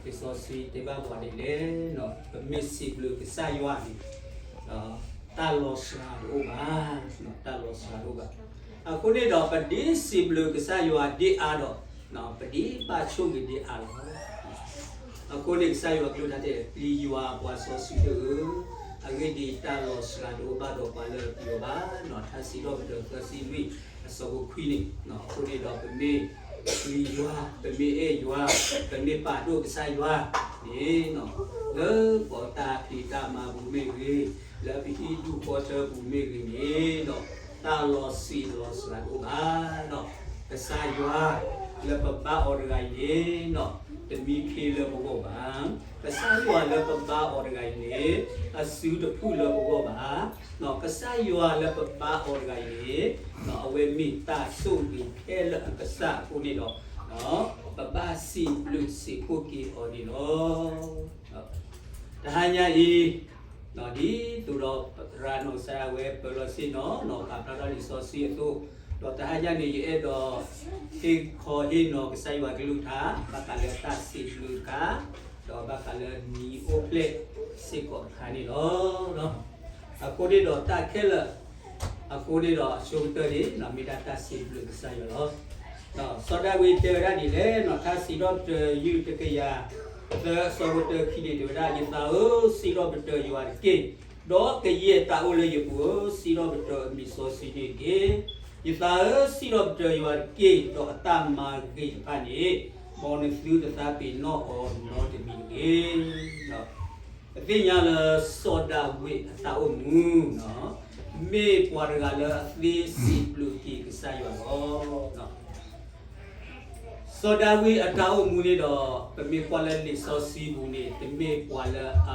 လံာ်စီဆှံတဲဘၣ်ပှၤဒ်လဲၣ်, ပမ့ၢ်စံးဘျုးကစၢ်ယွၤန့ၣ် တၢ်လီၤစှၤတအိၣ်ဘၣ်, တၢ်လီၤစှၤတအိၣ်ဘၣ်. အဃိန့ၣ်ဒီး ပဒ်စံးဘျုးကစၢ်ယွၤဒ်အါဒီး ပဒ်ဘၣ်ဆိၣ်ဂ့ၤဒ်အါလီၤ. အဃိန့ၣ်ကစၢ်ယွၤကလုၢ်ကထါတဲ ပျံၤယွၤပှၤစီဆှံတဂၤဧၢ, အဂ့ၢ်ဒ်အံၤ, တၢ်လီၤစှၤတအိၣ်ဘၣ်ဒီးပှၤလၢအပျံၤအီၤဘၣ်. ထါစံးထီၣ်ပတြၢၤသၢဆံလွံၢ် အဆၢဖိခွံန့ၣ်, အဃိန့ၣ်ဒီးပမ့ၢ်ပျံၤယွၤ, ပမ့ၢ်အဲၣ်ယွၤ, ပမ့ၢ်ပာ်ဒိၣ်ကစၢ်ယွၤန့ၣ်, လၢပတၢ်ဖံးတၢ်မၤပူၤမ့ၢ်ဂ့ၤ, လၢပဟံၣ်ဒူၣ်ဃီထၢပူၤမ့ၢ်ဂ့ၤန့ၣ်ဒီး တၢ်လီၤစှၤလီၤစှၤတအိၣ်ဘၣ်. ကစၢ်ယွၤလၢပဘါအီၤတဂၤအံၤန့ၣ် တမံခ့လၢပဂီၢ်ဘၣ်. ကစၢ်ယွၤလၢပဘါအီၤတဂၤအံၤန့ၣ် အစုတဖုၣ်လၢပဂီၢ်ဘၣ်. ကစၢ်ယွၤလၢပဘါအီၤတဂၤအံၤန့ၣ် အဝဲမ့ၢ်တၢ်ဆိၣ်ဂ့ၤခဲလၢာ်အကစၢ်အဃိန့ၣ်ဒီး ပဘၣ်စံးဘျုးစံးဖှိၣ်က့ၤအီၤန့ၣ်လီၤ. တဟါညါအံၤ ဒ်သိးဒီးပသရၣ်နီၢ်ကစၢ်ဒၣ်ဝဲပၢၤလီၢ်ဆ့ၣ်နီၤ နီၢ်ပာ်ဖျါထီၣ်လံာ်စီဆှံအသိး, ဒီးတဟါညါန့ၣ် ယအဲၣ်ဒိးဟ့ၣ်ခီဟ့ၣ်နီၤကစၢ်ယွၤကလုၢ်ကထါ ဘၣ်ဃးလၢတၢ်စံးဘျုးတခါ, ဒီးဘၣ်ဃးလၢနံၤအိၣ်ဖျဲၣ်စ့ၢ်ကီးတခါန့ၣ်လီၤ. အဃိန့ၣ်ဒီးတၢ်ခဲလၢာ် အဃိန့ၣ်ဒီးအဆိကတၢၢ်န့ၣ် မ့ၢ်ဒၣ်တၢ်စံးဘျုးကစၢ်ယွၤလီၤ. စီၤဒၤဝံးတဲဝဲဒၣ်ဒ်လဲၣ်, ထါစံးထီၣ်ပတြၢၤယုၢ်တကယၤသၢအဆၢဖိတၢခံန့ၣ် တဲဝဲဒၣ်, ယသးဧၢ, စံးထီၣ်ပတြၢၤယွၤတက့ၢ်, ဒီးကယဲၢ်တၢ်အိၣ်လၢယပူၤဧၢ, စံးထီၣ်ပတြၢၤအမံၤစီဆှံန့ၣ်တက့ၢ်. ယသးဧၢ, စံးထီၣ်ပတြၢၤယွၤတက့ၢ်, ဒီးအတၢ်မၤဂ့ၤတဖၣ်န့ၣ် မ်နသုတသးပ့ၤနီၣ်အီၤနီတမံၤတဂ့ၤ. ပသ့ၣ်ညါလၢစီၤဒၤဝံးအတၢ်အိၣ်မူ မ့ၢ်ပှၤတဂၤလၢအသ့စံးဘျုးက့ၤကစၢ်ယွၤလီၤ. စီၤဒၤဝံးအတၢ်အိၣ်မူန့ၣ်ဒီး ပမ့ၢ်ကွၢ်လၢလံာ်စီဆှံပူၤန့ၣ် တမ့ၢ်ပှၤလၢအ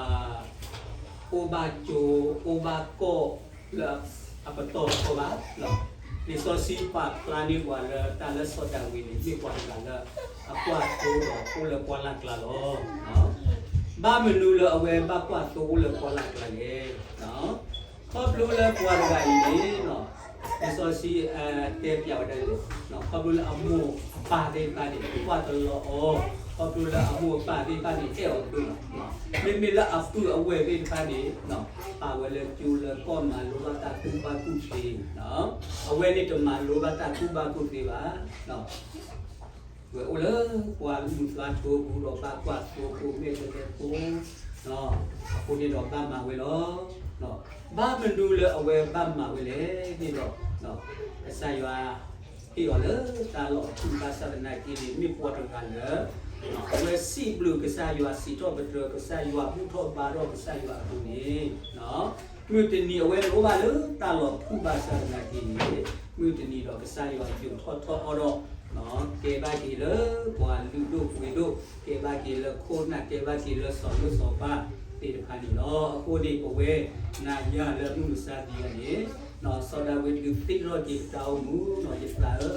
အိၣ်ဘၣ်ကၠိ အိၣ်ဘၣ်ကီၢ်လၢအပတီၢ်ထီဘၣ်. လံာ်စီဆှံပာ်ဖျါန့ၢ်ပှၤလၢတၢ်လၢစီၤဒၤဝံးန့ၣ် မ့ၢ်ပှၤတဂၤလၢအကွၢ်သိဒီးအိၣ်လၢပှၢ်လၢ်ကျါလီၤ. ဘၣ်မနုၤလၢအဝဲဘၣ်ကွၢ်သိအိၣ်လၢပှၢ်လၢ်ကျါလဲၣ်. ခီဖျိလၢပှၤတဂၤအံၤန့ၣ် လံာ်စီဆှံတဲပျးဝဲဒၣ်လၢ ခီဖျိလၢအမိၢ်အပၢ်သ့ၣ်တဖၣ်န့ၣ် ကွၢ်တလီၤအီၤ, ခီဖျိလၢအမိၢ်အပၢ်သ့ၣ်တဖၣ်န့ၣ် အဲၣ်အီၤဒိၣ်လီၤ. မ့မ့ၢ်လၢအပုၢ်အဝဲၢ်သ့ၣ်တဖၣ်န့ၣ် ပာ်ဝဲလၢကၠိလၢကီၢ် မၤလိဘၣ်တၢ်ကူၣ်ဘၣ်ကူၣ်သ့, အဝဲန့ၣ်တမၤလိဘၣ်တၢ်ကူၣ်ဘၣ်ကူၣ်သ့ဘၣ်. ဝဲအိၣ်လၢပှၢ်မုၢ်သၣ်ထူပူၤဒီးဘၣ်ကွၢ်သိဖိမဲာ်တဲၤတဲဖိ, အဃိန့ၣ်ဒီးဘၣ်မၤဝဲလီၤ. ဘၣ်မနုၤလၢအဝဲဘၣ်မၤဝဲလဲၣ်န့ၣ်ဒီး ကစၢ်ယွၤဟ့ၣ်အီၤလၢတၢ်လီၢ်အထူၣ်ဘၣ်ဆၣ်သနာ်က့န့ၣ် မ့ၢ်ပှၤတဂၤလၢ အဝဲစံးဘျုးကစၢ်ယွၤ စံးထီၣ်ပတြၢၤကစၢ်ယွၤ ဘူၣ်ထီၣ်ဘါထီၣ်ကစၢ်ယွၤအပူၤန့ၣ် မုၢ်တနံၤအဝဲအိၣ်ဘၣ်လၢတၢ်လီၢ်ထူၣ်ဘၣ်ဆၣ်သနာ်က့န့ၣ် မုၢ်တနံၤဒီးကစၢ်ယွၤယိးထီၣ်ထီအီၤဒီး ကဲဘၣ်က့ၤလၢပှၤလုၢ်ဒိၣ်ပှ့ၤဒိၣ်, ကဲဘၣ်က့ၤလၢခိၣ်နၢ်, ကဲဘၣ်က့ၤလၢစီၤလိၣ်စီၤပၤသ့ၣ်တဖၣ်န့ၣ်လီၤ. အဃိန့ၣ်ပဝဲနၤယၤလၢမုၢ်မဆါတနံၤအံၤန့ၣ် စီၤဒၤဝံးဒုးသ့ၣ်နီၣ်ထီၣ်က့ၤပတၢ်အိၣ်မူ, ယသးဧၢ,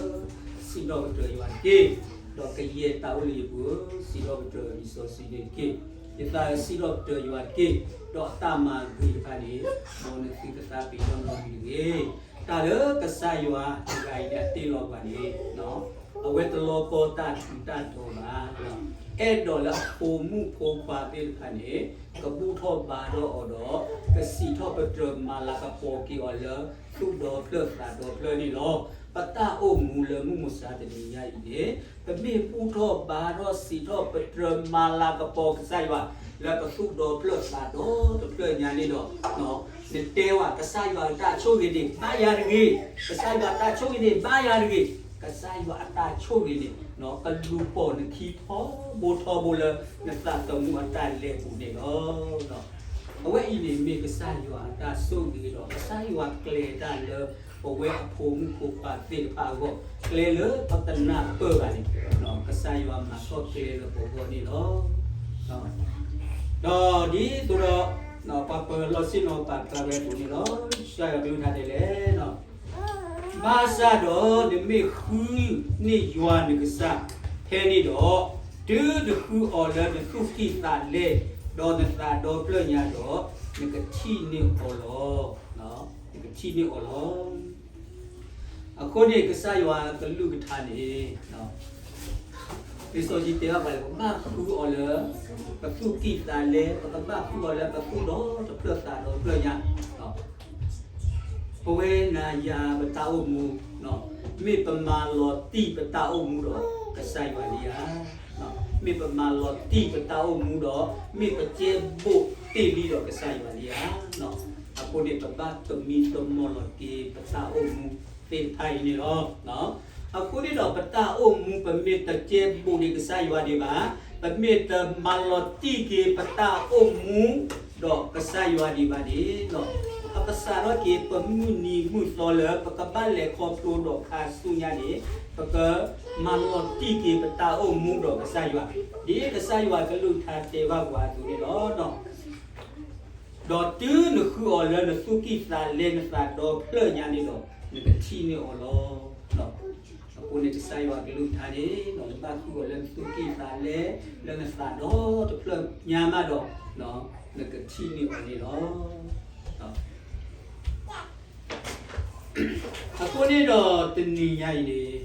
စံးထီၣ်ပတြၢၤယွၤတက့ၢ်, ဒီးကယဲၢ်တၢ်အိၣ်လၢယပူၤဧၢ, စံးထီၣ်ပတြၢၤလံာ်စီဆှံန့ၣ်တက့ၢ်. ယသးဧၢ, စံးထီၣ်ပတြၢၤယွၤတက့ၢ်, ဒီးအတၢ်မၤဂ့ၤတဖၣ်န့ၣ် မ်နသုတသးပ့ၤနီၣ်နီတမံၤတဂ့ၤ. တၢ်လၢကစၢ်ယွၤတဂၤအံၤန့ၣ်အတ့လီၤပှၤန့ၣ် အဝဲတလီၤပီတၢ်ထူးတၢ်တီဘၣ်. အဲၣ်ဒိးလၢအဖိမုၣ်ဖိခွါသ့ၣ်တဖၣ်န့ၣ် ကဘူၣ်ထီၣ်ဘါထီၣ်အီၤဒီး ကစံးထီၣ်ပတြၢၤမၤလၤကပီၤက့ၤအီၤလၢသူၣ်ဒီဖျၢၣ်သးဒီဖျၢၣ်န့ၣ်လီၤ. ပတၢ်အိၣ်မူလၢမုၢ်မဆါတနံၤညါအံၤန့ၣ် ပမ့ၢ်ဘူၣ်ထီၣ်ဘါထီၣ်စံးထီၣ်ပတြၢၤမၤလၤကပီၤကစၢ်ယွၤ လၢပသူၣ်ဒီဖျၢၣ်သးဒီတဖျၢၣ်ညါန့ၣ်ဒီး နတဲဝဲ ကစၢ်ယွၤအတၢ်ဆိၣ်ဂ့ၤန့ၣ် ဘါယၤတဂ့ၤ, ကစၢ်ယွၤအတၢ်ဆိၣ်ဂ့ၤန့ၣ်ဘါယၤတဂ့ၤ, ကစၢ်ယွၤအတၢ်ဆိၣ်ဂ့ၤန့ၣ် ကလူၤပိာ်နခံထီဘိထီဘိလၢနသးသမူအတၢ်လဲၤပူၤန့ၣ်လီၤ. အဝဲအံၤန့ၣ်မ့ၢ်ကစၢ်ယွၤအတၢ်ဆိၣ်ဂ့ၤဒီး ကစၢ်ယွၤကျဲၤတၢ်လၢပဝဲအဖိမုၣ်ဖိခွါသ့ၣ်တဖၣ်အဂီၢ် ကျဲလၢပတနၢ်ပၢၢ်ဘၣ်န့ၣ် ကစၢ်ယွၤမၤထီၣ်ကျဲလၢပဂီၢ်န့ၣ်လီၤ. ဒီးဒ်သိးဒီး ပှၤပၢၤလီၢ်ဆ့ၣ်နီၤပာ်ဖျါဝဲအသိးန့ၣ်လီၤ. ကစၢ်ယွၤကလုၢ်ကထါတဲလဲၣ် ဘၣ်ဆၣ်ဒီးနမ့ၢ်ဃုန့ၢ်ယွၤနကစၢ်ဖဲန့ၣ်ဒီး, တုၤနဃုအီၤလၢနသူၣ်ကံၢ်သးလဲ, ဒီးနသးဒီဖျၢၣ်ညါဒီး, နကထံၣ်န့ၢ်အီၤလီၤ. နကထံၣ်န့ၢ်အီၤလီၤ. အဃိန့ၣ်ကစၢ်ယွၤကလုၢ်ကထါန့ၣ် ပ လံာ်စီဆှံတဲဘၣ်ပှၤလၢ ပဘၣ်ဃုအီၤလၢ ပသူၣ်ကံၢ်သးလဲ, ပကဘၣ်ဃုအီၤလၢပသူၣ်ဒီတဖျၢၣ်သးဒီတဖျၢၣ်ညါ. ပဝဲနၤယၤပတၢ်အိၣ်မူ, မ့ၢ်ပမၤလီၤတံၢ်ပတၢ်အိၣ်မူဒီးကစၢ်ယွၤလံဧါ. မ့ၢ်ပမၤလီၤတံၢ်ပတၢ်အိၣ်မူဒီး မ့ၢ်ပကဲဘူးတ့ၢ်လံဒီးကစၢ်ယွၤလံဧါ. အဃိန့ၣ် ပဘၣ်သမံသမိးလီၤက့ၤပတၢ်အိၣ်မူသ့ၣ်တဖၣ်အံၤန့ၣ်လီၤ. အဃိန့ၣ်ဒီးပတၢ်အိၣ်မူ ပမ့ၢ်တကဲဘူးန့ၣ်ကစၢ်ယွၤဒံးဘၣ်, ပမ့ၢ်တမၤလီၤတံၢ်က့ၤပတၢ်အိၣ်မူဒီးကစၢ်ယွၤဒံးဘၣ်န့ၣ်, ပကစးထီၣ်က့ၤပမုၢ်နံၤမုၢ်သီလၢ ပကဘၣ်လဲၤခီဖျိဒီးခါဆူညါန့ၣ်, ပကမၤလီၤတံၢ်က့ၤပတၢ်အိၣ်မူဒီးကစၢ်ယွၤ, ဒ်ကစၢ်ယွၤကလုၢ်ကထါတဲဘၣ်ပှၤအသိးန့ၣ်လီၤ. ဒီးတုၤနဃုအီၤလၢနသူၣ်ကံၢ်သးလဲနသးဒီဖျၢၣ်ညါန့ၣ်ဒီး နကထံၣ်န့ၢ်အီၤလီၤ. အဃိန့ၣ်ကစၢ်ယွၤကလုၢ်ကထါန့ၣ် နဘၣ်ဃုအီၤလၢနသူၣ်ကံၢ်သးလဲ လၢနသးဒီတဖျၢၣ်ညါမးဒီး နကထံၣ်န့ၢ်အီၤန့ၣ်လီၤ. အဃိန့ၣ်ဒီးတနံၤညါအံၤန့ၣ်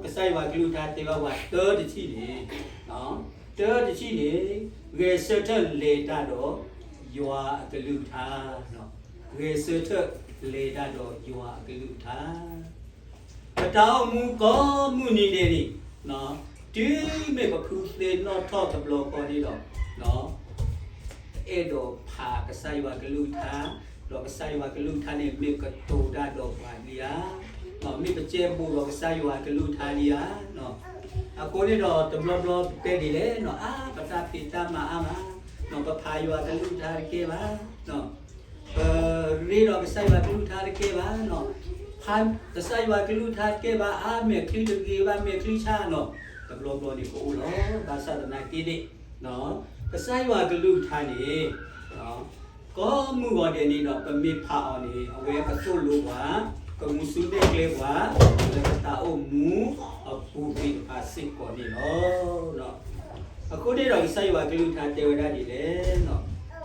ကစၢ်ယွၤကလုၢ်ကထါတဲဘၣ်ပှၤတၢတထံၣ်န့ၣ်, တၢတထံၣ်န့ၣ် ဂဲၤဆၢထၢၣ်လဲၤတၢ်ဒီးယွၤအကလုၢ်ကထါ, ဂဲၤဆၢထၢၣ်လဲၤတၢ်ဒီးယွၤအကလုၢ်ကထါ ပတၢ်အိၣ်မူကိးမုၢ်နံၤဒဲးန့ၣ်, တုၤမ့ၢ်ပဖုသ့ၣ်နီၣ်ထီၣ်တဘျီဃီန့ၣ်ဒီး ပအဲၣ်ဒိးဖးကစၢ်ယွၤကလုၢ်ကထါ, ဒီးကစၢ်ယွၤကလုၢ်ကထါန့ၣ် မ့ၢ်ကတိၤတၢ်ဒီးပှၤလံဧါ, မ့ၢ်ပကဲဘူးဒီးကစၢ်ယွၤကလုၢ်ကထါလံဧါ. အဃိန့ၣ်ဒီးတဘျီဘျီပတဲဒ်လဲၣ်, အါ ပတၢ်ဖံးတၢ်မၤအါမး, ပဖးယွၤကလုၢ်ကထါတကဲဘၣ် ပရ့ဒီးကစၢ်ယွၤကလုၢ်ကထါတကဲဘၣ်, ဖးကစၢ်ယွၤကလုၢ်ကထါတကဲဘၣ်, အါ မဲာ်ချံတဂ့ၤဘၣ် မဲာ်ချံဆါနီၤ, တဘျီဘျီန့ၣ်ကအိၣ်လီၤ. ဘၣ်ဆၣ်သနာ်က့န့ၣ် ကစၢ်ယွၤကလုၢ်ကထါန့ၣ် ကိးမုၢ်ဂီၤဒဲးန့ၣ်ဒီး ပမ့ၢ်ဖးအီၤန့ၣ် အဝဲကသိၣ်လိပှၤ, ကမူစူၤနဲၣ်ကျဲပှၤ လၢပတၢ်အိၣ်မူအပူၤသ့ၣ်တဖၣ်စ့ၢ်ကီးန့ၣ်လီၤ. အဃိန့ၣ်ဒီးကစၢ်ယွၤကလုၢ်ကထါတဲဝဲဒၣ်ဒ်လဲၣ်,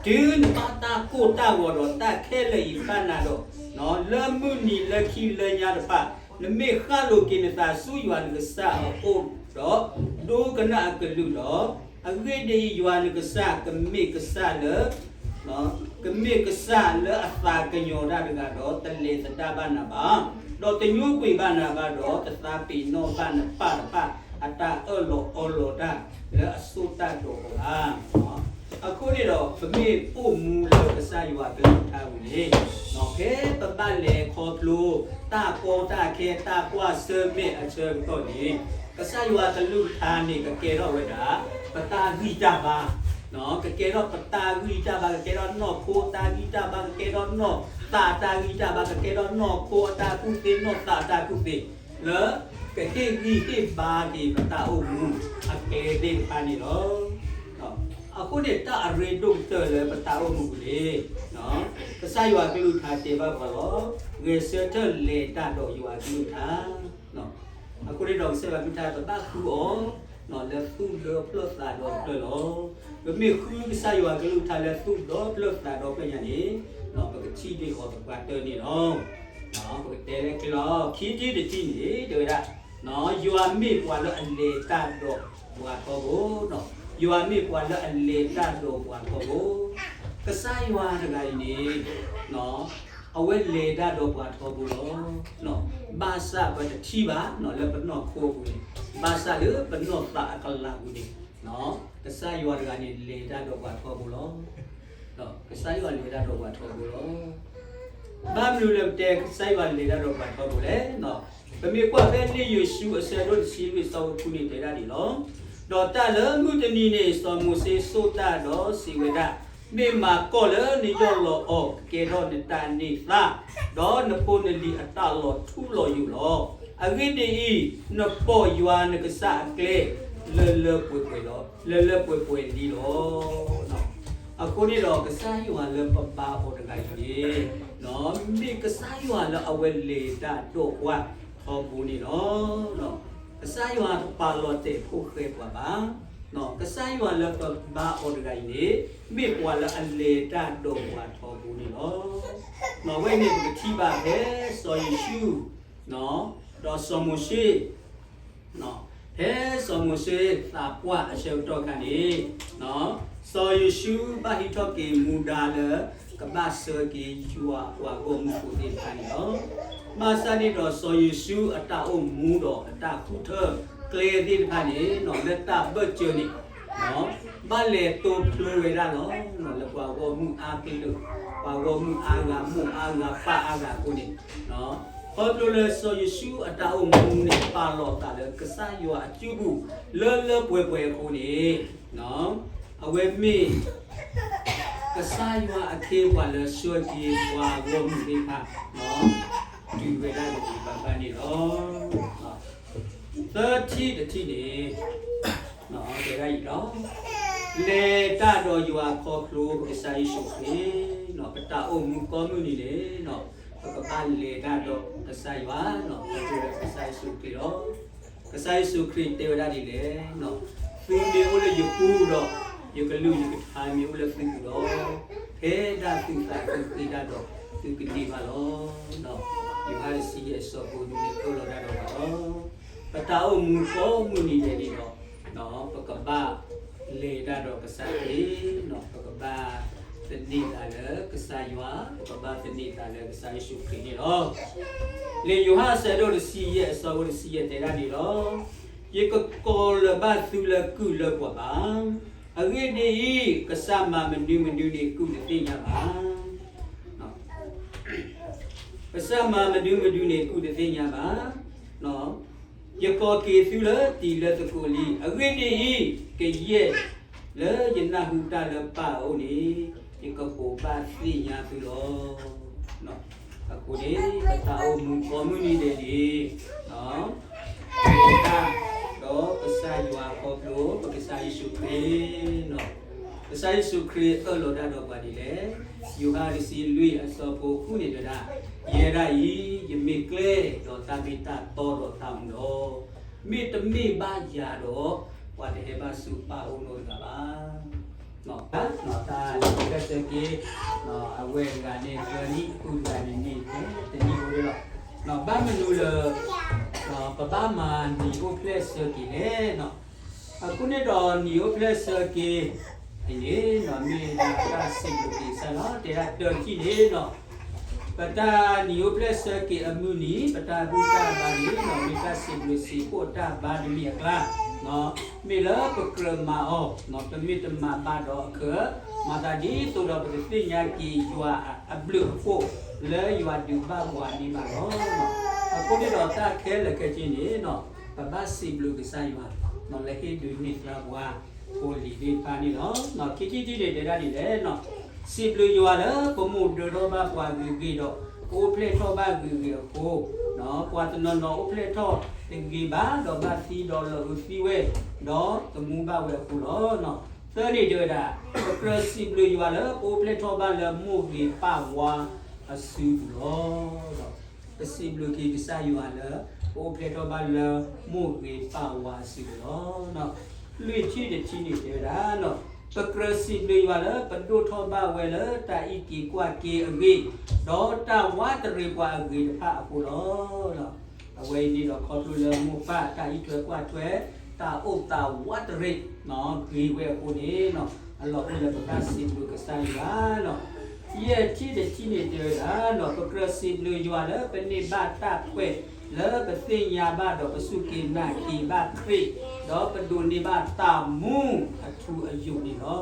တုၤနဘၣ်တၢ်ကိၢ်တၢ်ဂီၤဒီးတၢ်ခဲလၢာ်အံၤဘၣ်နၤဒီး, လၢမုၢ်နံၤလၢခံလၢညါတဖၣ် နမ့ၢ်ဃၣ်လိာ်က့ၤနသးဆူယွၤနကစၢ်အအိၣ်ဒီး ဒိကနၣ်အကလုၢ်ဒီး, အဂ့ၢ်ဒ်အံၤ, ယွၤနကစၢ်ကမ့ၢ်ကစၢ်လၢ ကမ့ၢ်ကစၢ်လၢအသးကညီၤတၢ်တဂၤဒီး တလဲၤသဒၣ်ဘၣ်နၤဘၣ်, ဒီးတညိကွံာ်ဘၣ်နၤဘၣ်ဒီး တသးပ့ၤနီၣ်ဘၣ်နပၢ်တဖၣ်အတၢ်အၢၣ်လီၤအီလီၤတၢ်လၢအဆိၣ်တၢ်ဒီးအီၤဘၣ်. အဃိန့ၣ်ဒီး ပမ့ၢ်အိၣ်မူလၢကစၢ်ယွၤကလုၢ်ကထါပူၤန့ၣ်, ဖဲပဘၣ်လဲၤခီဖျိ တၢ်ကီတၢ်ခဲ တၢ်ကွၢ်ဆၢၣ်မဲာ်အဆၢကတီၢ်န့ၣ်, ကစၢ်ယွၤကလုၢ်ကထါန့ၣ် ကကဲထီၣ်ဝဲဒၣ် ပတၢ်ဂံၢ်တၢ်ဘါ, ကကဲထီၣ်ပတၢ်ဂံၢ်တၢ်ဘါ, ကကဲထီၣ်နီၢ်ခိအတၢ်ဂံၢ်တၢ်ဘါ, ကကဲထီၣ်နီၢ်သးအတၢ်ဂံၢ်တၢ်ဘါ, ကကဲထီၣ်နီၢ်ခိအတၢ်ကူၣ်သ့ နီၢ်သးအတၢ်ကူၣ်သ့, လၢကဟ့ၣ်ဂံၢ်ဟ့ၣ်ဘါက့ၤပတၢ်အိၣ်မူအကျဲသ့ၣ်တဖၣ်န့ၣ်လီၤ. အဃိန့ၣ် တၢ်အရ့ဒိၣ်ကတၢၢ်လၢပတၢ်အိၣ်မူပူၤန့ၣ်, ကစၢ်ယွၤကလုၢ်ကထါတဲဘၣ်ပှၤလီၤ, ဂဲၤဆၢထၢၣ်လဲၤတၢ်ဒီးယွၤကလုၢ်ကထါ. အဃိန့ၣ်ဒီးကစၢ်ယွၤကလုၢ်ကထါ ပဘၣ်ဃုအီၤ လၢသူၣ်ဒီဖျၢၣ်သးဒီဖျၢၣ်လီၤ. ပမ့ၢ်ဃုကစၢ်ယွၤကလုၢ်ကထါလၢသူၣ်ဒီဖျၢၣ်သးဒီဖျၢၣ်ညါန့ၣ်, ပကထံၣ်ဒံးအီၤသပှၢ်တၢၢ်န့ၣ်လီၤ. ပကတဲလၢကျဲလီၤ, ခံထံၣ်တထံၣ်န့ၣ် တဲဝဲဒၣ် ယွၤမ့ၢ်ပှၤလၢအလဲၤတၢ်ဒီးပှၤထီဘိ, ယွၤမ့ၢ်ပှၤလၢအလဲၤတၢ်ဒီးပှၤထီဘိ, ကစၢ်ယွၤတဂၤအံၤန့ၣ် အဝဲလဲၤတၢ်ဒီးပှၤထီဘိလီၤ. ဘၣ်ဆၣ်ပတထံၣ်ဘၣ်လၢပနီၢ်ခိအပူၤန့ၣ်, ဘၣ်ဆၣ်လၢပနီၢ်သးအကလၤပူၤန့ၣ်, ကစၢ်ယွၤတဂၤန့ၣ် လဲၤတၢ်ဒီးပှၤထီဘိလီၤ. ကစၢ်ယွၤလဲၤတၢ်ဒီးပှၤထီဘိလီၤ. ဘၣ်မနုၤလၢပတဲကစၢ်ယွၤလဲၤတၢ်ဒီးပှၤထီဘိလဲၣ်. ပမ့ၢ်ကွၢ်ဖဲလံာ်ယိၤၡူအဆၢဒိၣ်တဆံလွံၢ်အဆၢဖိဃုန့ၣ် တဲဒၣ်ဒ်အံၤလီၤ. ဒီးတၢ်လၢမုၢ်တနံၤန့ၣ် စီၤမိၤၡ့စိာ်တၢ်ဒီးစံးဝဲဒၣ်, မ့ၢ်မၤကီၢ်လၢနယီၢ်လီၤအီၤ ကကဲထီၣ်နတၢ်န့ၢ်သါ, ဒီးနဖိနလံၤအတၢ်လီၤထူလီၤယိာ်လီၤ. အဂ့ၢ်ဒ်အံၤ, နပိာ်ယွၤနကစၢ်အကျဲ လၢလၢပှဲၤပှဲၤလီၤ, လၢလၢပှဲၤပှဲၤလံလီၤ. အဃိန့ၣ်ဒီး ကစၢ်ယွၤလၢပဘါအီၤတဂၤအံၤန့ၣ်, မ့ၢ်ကစၢ်ယွၤလၢအဝဲလဲၤတၢ်ဒီးပှၤထီဘိန့ၣ်လီၤ. ကစၢ်ယွၤတပာ်လီၤတဲာ်ဖိၣ်ဃဲပှၤဘၣ်. ကစၢ်ယွၤလၢပဘါအီၤတဂၤအံၤန့ၣ် မ့ၢ်ပှၤလၢအလဲၤတၢ်ဒီးပှၤထီဘိန့ၣ်လီၤ. အဝဲန့ၣ်ပကထံၣ်ဘၣ်ဖဲစီၤယိၤၡူ ဒီးစီၤမိၤၡ့, ဖဲ ဖဲစီၤမိၤၡ့သးပှၢ်အဆၢကတီၢ်ခါန့ၣ်, စီၤယိၤၡူဘၣ်ဟံးထီၣ်က့ၤမူဒါလၢ ကဘၣ်ဆှၢက့ၤယွၤပှၤဂီၢ်မုၢ်ဖိသ့ၣ်တဖၣ်န့ၣ်လီၤ. ဘၣ်ဆၣ်န့ၣ်ဒီးစီၤယိၤၡူအတၢ်အိၣ်မူဒီးအတၢ်ဃုထၢကျဲသ့ၣ်တဖၣ်န့ၣ် လၢတၢ်ဘၢၣ်စၢၤန့ၣ် ဘၣ်လဲၤတိဖျိဝဲဒၣ်လီၤ. လၢပှၤဂီၢ်မုၢ်အါကလုာ်, ပှၤဂီၢ်မုၢ်အါဂၤ မိၢ်အါဂၤ ပၢ်အါဂၤအဃိန့ၣ်, ခီဖျိလၢစီၤယိၤၡူအတၢ်အိၣ်မူန့ၣ် ပာ်လီၤအသးလၢကစၢ်ယွၤအစုပူၤ လၢလၢပှဲၤပှဲၤအဃိန့ၣ်, အဝဲမ့ၢ် ကစၢ်ယွၤအခ့အပှၤလၢဆှၢက့ၤပှၤဂီၢ်မုၢ်သ့ၣ်တဖၣ် တုၤဝဲဒၣ်တက့ၤဘၣ်ဘၣ်န့ၣ်လီၤ. သၢထံၣ်တထံၣ်န့ၣ် တဲဒၣ်အံၤလီၤ. လဲၤတၢ်ဒီးယွၤခီဖျိကစၢ်ယ့ၣ်ၡူးခရံာ်, ပတၢ်အိၣ်မူကိးမုၢ်နံၤန့ၣ် ပကဘၣ်လဲၤတၢ်ဒီးကစၢ်ယွၤ ခီဖျိလၢကစၢ်ယ့ၣ်ၡူးခရံာ်လီၤ. ကစၢ်ယ့ၣ်ၡူးခရံာ်တဲဝဲဒၣ်ဒ်လဲၣ်, သုမ့ၢ်အိၣ်လၢယပူၤဒီး ယကလုၢ်ယကထါမ့ၢ်အိၣ်လၢသုပူၤဒီး, ဖဲဒၣ်သုသးသုဃ့တၢ်ဒီး သုကန့ၢ်ဘၣ်လီၤ. ယိၤဟၣ်တဆံယဲၢ်အဆၢဖိနွံန့ၣ် အၢၣ်လီၤတၢ်ဒီးပှၤလီၤ. ပတၢ်အိၣ်မူကိးမုၢ်နံၤဒဲးန့ၣ်ဒီး ပကဘၣ်လဲၤတၢ်ဒီးကစၢ်ခရံာ်, ပကဘၣ်သန့ၤသးလၢကစၢ်ယွၤ, ပကဘၣ်သန့ၤသးလၢကစၢ်ယ့ၣ်ၡူးခရံာ်န့ၣ်လီၤ. လံာ်ယိၤဟၣ်အဆၢဒိၣ်တဆံယဲၢ်အဆၢဖိတဆံယဲၢ်တဲဒၣ်န့ၣ်လီၤ. ယကကိးလၢၤဘၣ်သုလၢကုၢ်လၢပှၤဘၣ်. အဂ့ၢ်ဒ်အံၤ, ကစၢ်မၤမနုၤမနုၤန့ၣ် ကုၢ်တသ့ၣ်ညါဘၣ်. ကစၢ်မၤမနုၤမနုၤန့ၣ် ကုၢ်တသ့ၣ်ညါဘၣ်. ယကိးက့ၤသုလၢတံၤလၢသကိးလံ. အဂ့ၢ်ဒ်အံၤ, ကယဲၢ်လၢယနၢ်ဟူတၢ်လၢပၢ်အအိၣ်န့ၣ် ယကဘိးဘၣ်သ့ၣ်ညါသုလီၤ. အဃိန့ၣ် ပတၢ်အိၣ်မူကိးမုၢ်နံၤဒဲးန့ၣ် ဒီးကစၢ်ယွၤခီဖျိ ပကစၢ်ယ့ၣ်ၡူးခရံာ်, ကစၢ်ယ့ၣ်ၡူးခရံာ်အၢၣ်လီၤတၢ်ဒီးပှၤဒ်လဲၣ်. ယိၤဟၣ်တဆံလွံၢ်အဆၢဖိဃုန့ၣ်တဲဒၣ်, ယဲဒၣ်အံၤ ယမ့ၢ်ကျဲဒီးတၢ်မ့ၢ်တၢ်တီဒီးတၢ်မူလီၤ. မ့တမ့ၢ်ဘၣ်ယၤဒီး ပှၤတဟဲဘၣ်ဆူပၢ်အအိၣ်နီတဂၤဘၣ်. တၢ်နံၤအိၣ်ဖျဲၣ်ဆၢက့ၤ အဝဲတဂၤန့ၣ် သၢနံၣ်, အကုၢ်တဂၤန့ၣ် နံၣ်တနံၣ်အိၣ်လီၤ. ဘၣ်မနုၤလၢ ပဘၣ်မၤနံၤအိၣ်ဖျဲၣ်ဆၢက့ၤလဲၣ်. အဃိန့ၣ်ဒီးနံၤအိၣ်ဖျဲၣ်ဆၢက့ၤအံၤန့ၣ် မ့ၢ်ဒၣ်တၢ်စံးဘျုးက့ၤကစၢ်လီၤ. တဲဒၣ်တထံၣ်န့ၣ် ပတၢ်နံၤအိၣ်ဖျဲၣ်ဆၢက့ၤအမုၢ်နံၤ ပတၢ်ဘူၣ်တၢ်ဘါန့ၣ် မ့ၢ်တၢ်စံးဘျုးစံးဖှိၣ်တၢ်ဘါတမံၤအကျါ, မ့ၢ်လၢပကြၢးမၤအီၤ ပမ့ၢ်တမၤဘၣ်ဒီးအကၢၤ, မၤသးဒ်သိးဒီးပကသ့ၣ်ညါက့ၤယွၤအဘျုးအဖှိၣ် လၢယွၤဒုးဘၣ်ပှၤန့ၣ်ဘၣ်လီၤ. အဃိန့ၣ်ဒီးတၢ်ခဲလၢာ်ခဲဆ့န့ၣ် ပဘၣ်စံးဘျုးကစၢ်ယွၤ လၢဟ့ၣ်ဒုးန့ၢ်သါပှၤ ဖိလံၤသ့ၣ်တဖၣ်န့ၣ်လီၤ. ခံထံၣ်တထံၣ်န့ၣ်တဲဒၣ်ဒ်လဲၣ်, စံးဘျုးယွၤလၢပမိၢ်ဒၢထီၣ်ဘၣ်ပှၤဂ့ၤဂ့ၤဒီး ပအိၣ်ဖျဲၣ်ထီၣ်ဘၣ်ဂ့ၤဂ့ၤအဃိ, ပှၤတနီၤနီၤအိၣ်ဖျဲၣ်ထီၣ်တဂ့ၤဘၣ် ဒီးဘၣ်သံဒီးလီၤအုးသံဝဲ, ဒီးသမူဘၣ်ဝဲအဃိလီၤ. သၢန့ၣ်တဲဝဲဒၣ်, ပကြၢးစံးဘျုးယွၤလၢပအိၣ်ဖျဲၣ်ထီၣ်ဘၣ်လၢမိၢ်ဂ့ၤပၢ်ဝါအစုပူၤလီၤ. ပစံးဘျုးက့ၤကစၢ်ယွၤလၢ ပအိၣ်ဖျဲၣ်ထီၣ်ဘၣ်လၢမိၢ်ဂ့ၤပၢ်ဝါအစုပူၤလီၤ. လွံၢ်ထံၣ်တထံၣ်န့ၣ်တဲဝဲဒၣ်, ပကြၢးစံးဘျုးယွၤလၢပဒိၣ်ထီၣ်ဘၣ်ဝဲလၢတၢ်အံးက့ၤကွၢ်က့ၤအဂ့ၢ်, ဒီးတၢ်ဝးတရံးပှၤအဂ့ၤတဖၣ်အဃိလီၤ. အဝဲအံၤန့ၣ်ဒီးခီဖျိလၢမိၢ်ပၢ်တၢ်အံးထွဲကွၢ်ထွဲ, တၢ်အိၣ်သးဝးတရံး ဂ့ၤဝဲအဃိန့ၣ်, အလီၢ်အိၣ်လၢပဘၣ်စံးဘျုးကစၢ်ယွၤလီၤ. ယဲၢ်ထံၣ်တထံၣ်န့ၣ်တဲဝဲဒၣ်, ပကြၢးစံးဘျုးယွၤလၢပန့ၢ်ဘၣ်တၢ်ခွဲးလၢပသ့ၣ်ညါဘၣ်ဒီးပစူၢ်က့ၤနာ်က့ၤဘၣ်ခရံာ်, ဒီးပဒိးန့ၢ်ဘၣ်တၢ်မူအထူအယိာ်န့ၣ်လီ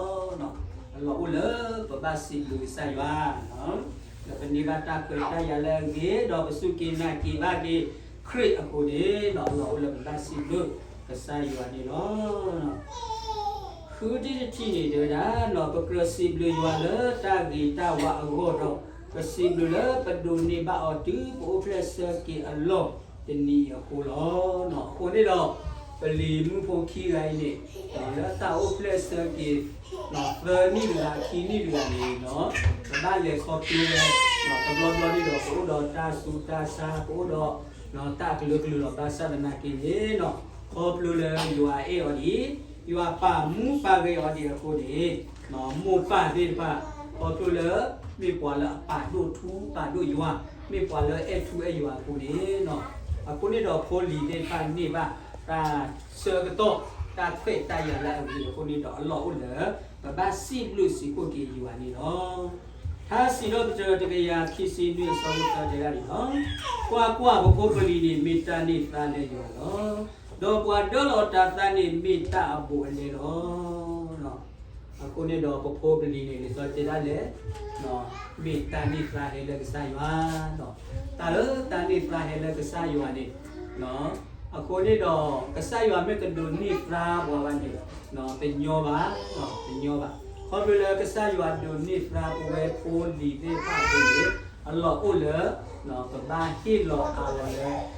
ၤ. အလီၢ်အိၣ်လၢပဘၣ်စံးဘျုးကစၢ်ယွၤ လၢပန့ၢ်ဘၣ်တၢ်ခွဲးတၢ်ယာ်လၢအဂ့ၤ, ဒီးပစူၢ်က့ၤနာ်က့ၤဘၣ်က့ၤခရံာ်အဃိန့ၣ်, အလီၢ်အိၣ်လၢပဘၣ်စံးဘျုးကစၢ်ယွၤန့ၣ်လီၤ. ဃုထံၣ်တထံၣ်န့ၣ်တဲဝဲဒၣ်, ပကြၢးစံးဘျုးယွၤလၢတၢ်ဂ့ၤတၢ်ဝါအဂီၢ်ဒီး, ပစံးဘျုးလၢပဒိးန့ၢ်ဘၣ်အီၤတုၤပအိၣ်ဖျဲၣ်ဆၢက့ၤအလီၢ်တနံၤအံၤအဃိလီၤ. အဃိန့ၣ်ဒီး, ပလံၤမုၣ်ဖိခံဂၤအံၤန့ၣ်, လၢတၢ်အိၣ်ဖျဲၣ်ဆၢက့ၤ သၢနံၣ်တဂၤ ခံနံၣ်တဂၤန့ၣ်, ပဘၣ်လဲၤခီဖျိဝဲ, တဘျီဘျီန့ၣ်ဒီး ပအိၣ်ဒီးတၢ်ဆူးတၢ်ဆါ ပအိၣ်ဒီး တၢ်အကလုာ်ကလုာ်လီၤ. ဘၣ်ဆၣ်သနာ်က့န့ၣ်, ခီဖျိလၢယွၤအဲၣ်အီၤဒံး, ယွၤပာ်မူပာ်ဂဲၤအီၤဒံးအဃိန့ၣ်, မိၢ်ပၢ်သ့ၣ်တဖၣ် ခီဖျိလၢ မ့ၢ်ပှၤလၢအပာ်ဒိၣ်ထူပာ်ဒိၣ်ယွၤ, မ့ၢ်ပှၤလၢအဲၣ်ထူအဲၣ်ယွၤအဃိန့ၣ်, အဃိန့ၣ်ဒီးဖိလံၤသ့ၣ်တဖၣ်န့ၢ်ဘၣ် တၢ်ဆၢကတီၢ် တၢ်ခွဲးတၢ်ယာ်လၢအဂ့ၤအဃိန့ၣ်ဒီး အလီၢ်အိၣ်လၢ ပဘၣ်စံးဘျုးစံးဖှိၣ်က့ၤယွၤန့ၣ်လီၤ. ထါစံးထီၣ်ပတြၢၤ တကယၤခံဆံနွံ အဆၢဖိသၢ တဲဒၣ်န့ၣ်လီၤ. ကွၢ်ကွၢ်, ပဖိပလံၤန့ၣ် မ့ၢ်တၢ်န့ၢ်သါလၢယွၤလီၤ. ဒီးပှၤဒၢလီၤတၢ်သါန့ၣ် မ့ၢ်တၢ်အဘူးအလဲလီၤ. အဃိန့ၣ်ဒီး ပဖိပလံၤန့ၣ် လံာ်စီဆှံတဲဒၣ်လဲၣ်, မ့ၢ်တၢ်န့ၢ်သါဟဲလၢကစၢ်ယွၤ, တၢ်လၢတၢ်န့ၢ်သါဟဲလၢကစၢ်ယွၤန့ၣ်, အဃိန့ၣ်ဒီး ကစၢ်ယွၤမ့ၢ်တဒိးန့ၢ်သါပှၤဘၣ်န့ၣ်, တညီဘၣ်, တညီဘၣ်. ခီဖျိလၢကစၢ်ယွၤဒိးန့ၢ်သါပဝဲဖိလံၤသ့ၣ်တဖၣ်အဃိန့ၣ်, အလီၢ်အိၣ်လၢ ပဘၣ်ဟ့ၣ်လီၤအးလီၤလၢ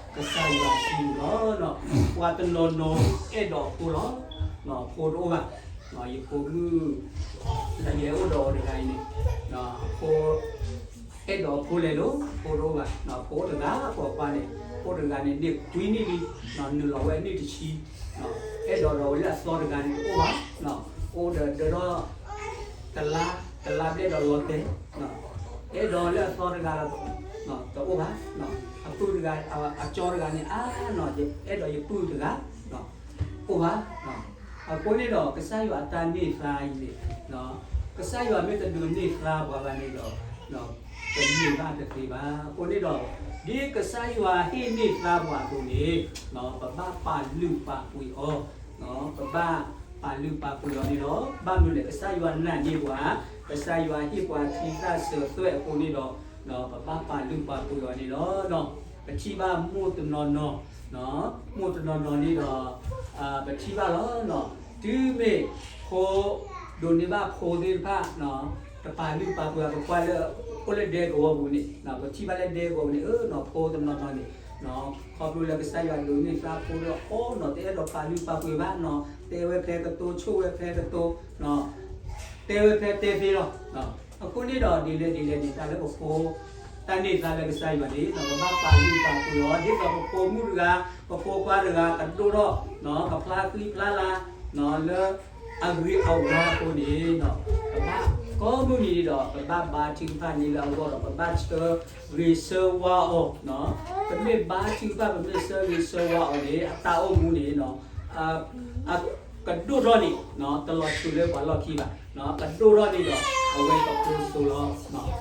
ကစၢ်ယွၤအစုပူၤလီၤ. ပှၤတနီၤနီၤအဲၣ်ဒိးအဖိလီၤ, ဖိတအိၣ်ဘၣ်. ယဖိမုၣ် လၢယအိၣ်ဒီးအီၤတဂၤအံၤန့ၣ်, အဖိ အဲၣ်ဒိးအဖိလဲၤလိၤ, ဖိတအိၣ်ဘၣ်. ဖိအိၣ်တဂၤ ပိာ်ခွါန့ၣ်, ဖိတဂၤန့ၣ် န့ၢ်ခွံနံၣ်လံ, နုာ်လီၤဝဲအနံၣ်တဆံ, အဲၣ်ဒိးဒီးဝဲလၢအသီတဂၤန့ၣ်တအိၣ်ဘၣ်. အိၣ်ဒီးဒၢထီၣ် တလါ, တလါဘျဲၣ်ဒီးလီၤတဲာ်, အဲၣ်ဒိးလၢအသီတဂၤဒီး တအိၣ်ဘၣ်. အပုၢ်တဂၤ, အကၠီတဂၤန့ၣ် အါနီၤ အဲၣ်ဒိးယပုၢ်တဂၤ, အိၣ်ဘၣ်. အဃိန့ၣ်ဒီး ကစၢ်ယွၤအတၢ်န့ၢ်သါအံၤန့ၣ်, ကစၢ်ယွၤမ့ၢ်တဒိးန့ၢ်သါပှၤဘၣ်န့ၣ်ဒီး, ပန့ၢ်ဘၣ်တသ့ဘၣ်. အဃိန့ၣ်ဒီး ဒ်ကစၢ်ယွၤဟ့ၣ်န့ၢ်သါပှၤအသိးန့ၣ်, ပဘၣ်ပာ်လုၢ်ပာ်ပှ့ၤအီၤ, ပဘၣ်ပာ်လုၢ်ပာ်ပှ့ၤအီၤန့ၣ်လီၤ. ဘၣ်မနုၤလဲၣ်, ကစၢ်ယွၤနာ်န့ၢ်ပှၤ, ကစၢ်ယွၤဟ့ၣ်ပှၤထံသၣ်စၢၤသွဲၣ်အဃိန့ၣ်ဒီး, ပဘၣ်ပာ်လုၢ်ပာ်ပှ့ၤအီၤန့ၣ်လီၤ. ပထံၣ်ဘၣ်မိၢ်တနီၤနီၤ, မိၢ်တနီၤနီၤန့ၣ်ဒီး, ပထံၣ်ဘၣ်လီၤ. တုၤမ့ၢ်ဖိ ဒိးန့ၢ်ဘၣ်ဖိသ့ၣ်တဖၣ်, တပာ်လုၢ်ပာ်ပှ့ၤအီၤ ပကွၢ်လၢ အိၣ်လၢဒဲကဝီၤပူၤန့ၣ်, ပထံၣ်ဘၣ်လၢဒဲကဝီၤပူၤန့ၣ်, ဖိတနီၤနီၤန့ၣ်, ခီဖျိလၢကစၢ်ယွၤဒိးန့ၢ်သါဖိဒီးအီၤနီၤ တအဲၣ်ဒိးပာ်လုၢ်ပာ်ပှ့ၤဘၣ်နီၤ, တဲဝဲဖဲကတိၤ ဆိၣ်ဝဲဖဲကတိၤ, တဲဝဲဖဲတဲသ့လီၤ. အဃိန့ၣ်ဒီး ဒ်လဲၣ်ဒ်လဲၣ်န့ၣ် တၢ်လၢပဖိ တၢ်န့ၢ်သါလၢကစၢ်ယွၤန့ၣ် ပဘၣ်ပာ်လုၢ်ပာ်ပှ့ၤအီၤ, ဒ်သိးပဖိမုၣ်တဂၤ ပဖိခွါတဂၤ ကဒိၣ်ထီၣ်, ကဖျါဃံဖျါလၤ လၢအဂ့ၤအဝါအဃိန့ၣ်, ပဘၣ်ကိးမုၢ်နံၤန့ၣ်ဒီး ပဘၣ်ဘါထုကဖၣ်န့ၣ်လၢအဂီၢ်ဒီး ပဘၣ်ဆၢဂ့ၤဆၢဝါအီၤ, ပမ့ၢ်ဘါထုကဖၣ် ပမ့ၢ်ဆၢဂ့ၤဆၢဝါအီၤန့ၣ် အတၢ်အိၣ်မူန့ၣ် ကဒိၣ်ထီၣ်န့ၣ် တလီၤဆူၣ်လၢပှၤလီၢ်ခံဘၣ်, ကဒိၣ်ထီၣ်န့ၣ်ဒီး အဝဲကဖိစိၤလီၤ.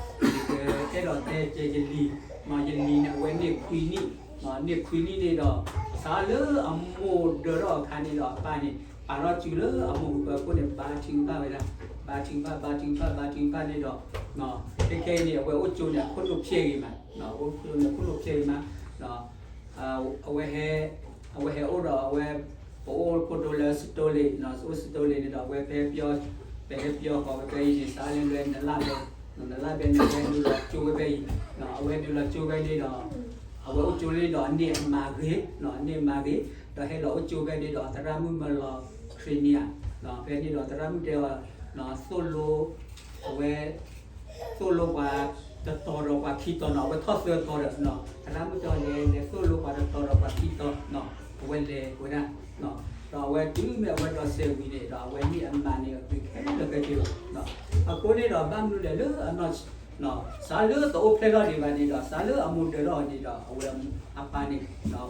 ယကအဲၣ်ဒိးတဲကဲယလံၤ, ယလံၤန့ၣ် အဝဲန့ၢ်ခွံနံၣ်, န့ၢ်ခွံနံၣ်န့ၣ်ဒီး စးလၢအမိၢ်ဒၢးထီၣ်အခါန့ၣ်ဒီး အပၢ်န့ၣ် ပာ်ထီၣ်စုလၢအမိၢ်ပူၤအဃိန့ၣ် ဘါထုကဖၣ်ဝဲဒၣ်, ဘါထုကဖၣ် ဘါထုကဖၣ် ဘါထုကဖၣ်န့ၣ်ဒီး, ခဲခဲအံၤန့ၣ် အဝဲအိၣ်ကၠိန့ၣ် အခိၣ်နူာ်ဖျဲးဂ့ၤမး, အိၣ်ကၠိန့ၣ် အခိၣ်နူာ်ဖျဲးဂ့ၤမး, အဝဲဟဲ, အဝဲဟဲအိၣ်ဒီးအဝဲ, ပအိၣ်ခိၣ်ဒိလၢစတိလ့ၣ်, အိၣ်စတိလ့ၣ်န့ၣ်ဒီး အဝဲဖဲပ, ပဟဲပၠီဃီၤဝဲဖဲအံၤန့ၣ် စးလၢလွဲနလၢ်ဘဲ, နလၢ်ဘဲန့ၣ် အဝဲဒုးလီၤကၠိဝဲဖဲအံၤ, အဝဲဒုးလီၤကၠိဝဲန့ၣ်ဒီး အဝဲအိၣ်ကၠိန့ၣ်ဒီး အန့ၢ်အမၤဂ့ၤ, အန့ၢ်အမၤဂ့ၤ, ဒီးဟဲလီၤအိၣ်ကၠိဖဲန့ၣ်ဒီး သရၣ်မုၣ်မၢလီၤ training, ဖဲန့ၣ်ဒီးသရၣ်မုၣ်တဲအီၤ, သိၣ်လိ, အဝဲ, သိၣ်လိပှၤတတီၤဒီးပှၤခံတီၤနီၤ, အဝဲထီၣ်သၢတီၤဒီး, သရၣ်မုၣ်တဲအီၤလဲၤ, လဲၤသိၣ်လိပှၤတတီၤဒီးပှၤခံတီၤ, အဝဲလဲၤဝဲဒၣ်, ဒီးအဝဲတုၤမ့ၢ်အဝဲဒိးစဲးဝံၤန့ၣ်ဒီး အဝဲန့ၢ်အမၤန့ၣ်အဂ့ၤခဲလၢာ်ခဲဆ့လီၤ. အဃိန့ၣ်ဒီး ဘၣ်မနုၤလဲၣ်လၢအနီၢ် စးလၢတအိၣ်ဖျဲၣ်ထီၣ်ဒံးဘၣ်န့ၣ်ဒီး စးလၢအမိၢ်ဒၢးထီၣ်အီၤန့ၣ်ဒီး အဝဲအပၢ်န့ၣ်,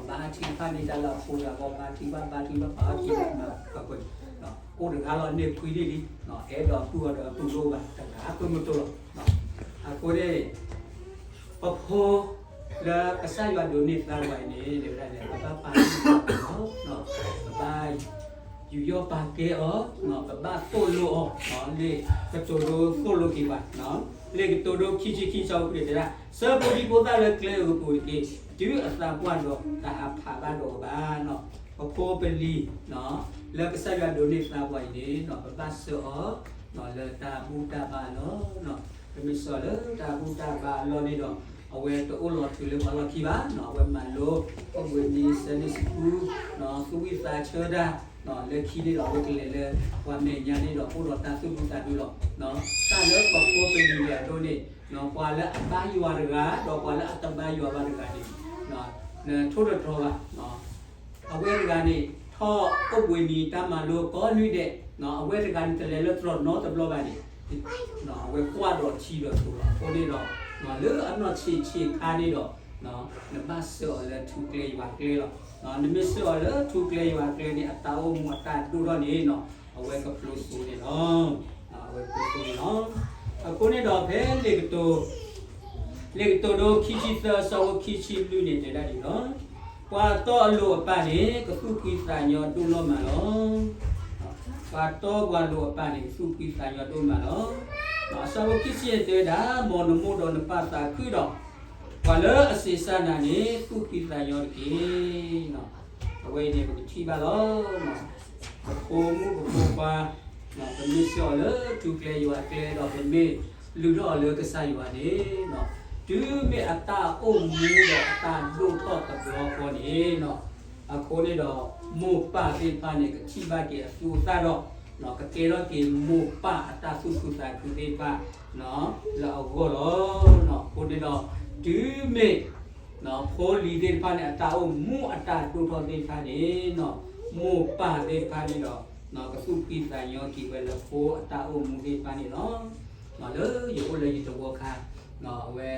ဘါထုကဖၣ်န့ၢ်တၢ်လၢအဖိတဂၤအဂီၢ်, ဘါထုကဖၣ် ဘါထုကဖၣ် ဘါထုကဖၣ် အိၣ်တဂၤလီၤ န့ၢ်ခွံနံၣ်လံ, အဲၣ်ဒိးပုၢ်အီၤဒီးပုၢ်တအိၣ်ဘၣ် တဂၤဃုမတိၢ်လီၤ. အဃိန့ၣ် ပဖိ လၢကစၢ်ယွၤဒိးန့ၢ်သါပှၤအံၤန့ၣ် တဲဝဲဒၣ်လဲၣ်, ပဘၣ်ပာ်လုၢ်ပာ်ပှ့ၤအီၤ, ပဘၣ် ယူးယီၣ်ပာ်ကဲအီၤ, ပဘၣ်သိၣ်လိအီၤ, လံာ်ကတိၤဒိသိၣ်လိက့ၤပှၤ, လံာ်ကတိၤဒိခံဆံခံ ဆၢဖိဃုန့ၣ်တဲဒၣ်, ဆှၢဖိဒံဖိသၣ်လၢကျဲဧိၤပူၤတက့ၢ်, တုၤအသးပှၢ်ဒီးတဟးဖးဘၣ်ဒီးအီၤဘၣ်. ပဖိပလံၤ လၢကစၢ်ယွၤဒိးန့ၢ်သါပှၤအံၤန့ၣ် ပဘၣ်ဆှၢအီၤ လၢတၢ်ဘူၣ်တၢ်ဘါအလီၢ်, ပမ့ၢ်ဆှၢလၢတၢ်ဘူၣ်တၢ်ဘါအလီၢ်န့ၣ်ဒီး အဝဲတအိၣ်လီၤထုးလၢပှၤလီၢ်ခံဘၣ်, အဝဲမၤလိ အိၣ်ဘှံးနံၤ Sunday School, သူၣ်ဝံၣ်သးဆၢတၢ်, လၢခံန့ၣ်ဒီး အဝဲကလဲၤလၢ ပှၤမဲာ်ညါန့ၣ်ဒီး အိၣ်ဒီးတၢ်သူၣ်ဒူသးဒူလီၤ. တၢ်လၢပဖိပလံၤအဒိန့ၣ် ပှၤလၢအဘါယွၤတဂၤ ဒီးပှၤလၢအတဘါယွၤဘၣ်တဂၤန့ၣ် နထိၣ်တတြီၤဘၣ်. အဝဲတဂၤန့ၣ် ထီၣ်အိၣ်ဘှံးနံၤတၢ်မၤလိကိးနွံဒဲး, အဝဲတဂၤန့ၣ် တလဲၤလၢတြီၤနီတဘျီဘၣ်န့ၣ် အဝဲကွၢ်ဒီးထံဒီးကီၤလီၤ. အဃိန့ၣ်ဒီး လၢအနီၢ်ဆံးဆံးခါန့ၣ်ဒီး နဘၣ်ဆှၢအီၤလၢထူကျဲယွၤကျဲလီၤ. နမ့ၢ်ဆှၢအီၤလၢထူကျဲယွၤကျဲန့ၣ် အတၢ်အိၣ်မူအတၢ်ဒိၣ်ထီၣ်န့ၣ် အဝဲကဖျိစိန့ၣ်လီၤ. အဝဲကဖျိစိန့ၣ်လီၤ. အဃိန့ၣ်ဒီးဖဲ လံာ်ကတိၤဒိခံဆံသၢ အဆၢဖိခံဆံလွံၢ်န့ၣ် တဲဒၣ်ဒ်အံၤလီၤ. ပှၤတီအလိၤအပၢ်န့ၣ် ကသူၣ်ဖှံသးညီဒိၣ်လီၤမးလီၤ. ပှၤတီပှၤလိၤအပၢ်န့ၣ် ကသူၣ်ဖှံသးညီဒိၣ်မးလီၤ. အဆၢဖိခံဆံန့ၣ်တဲဝဲဒၣ်, မ်နမိၢ်ဒီးနပၢ်သးခုဒီး ပှၤလၢအစံးဆၣ်နၤန့ၣ် သူၣ်ဖှံသးညီတက့ၢ်. အဝဲအံၤန့ၣ် ပကထံၣ်ဘၣ်လီၤ. ပဖိမုၣ်ပဖိခွါ ပမ့ၢ်ဆှၢအီၤလၢထူကျဲယွၤကျဲဒီး ပမ့ၢ်လုၢ်ထီၣ်အီၤလၢကစၢ်ယွၤန့ၣ်, တုၤမ့ၢ်အတၢ်အိၣ်မူဒီးအတၢ်ဒိၣ်ထီၣ်တဘျီဃီန့ၣ်, အဃိန့ၣ်ဒီး မိၢ်ပၢ်သ့ၣ်တဖၣ်န့ၣ် ကထံၣ်ဘၣ်က့ၤအသူအသၣ်ဒီး ကကဲထီၣ်က့ၤမိၢ်ပၢ်အတၢ်သူၣ်ခုသးခုသ့ၣ်တဖၣ် လၢအဂီၢ်လီၤ. အဃိန့ၣ်ဒီး တုၤမ့ၢ် ဖိလံၤသ့ၣ်တဖၣ်န့ၣ် အတၢ်အိၣ်မူအတၢ်ဒိၣ်ထီၣ်သ့ၣ်တဖၣ်န့ၣ်, မိၢ်ပၢ်သ့ၣ်တဖၣ်န့ၣ်ဒီး ကသူၣ်ဖှံသးညီက့ၤဝဲလၢဖိအတၢ်အိၣ်မူသ့ၣ်တဖၣ်န့ၣ်လီၤ. လၢယအိၣ်လၢယသဝီခါ အဝဲ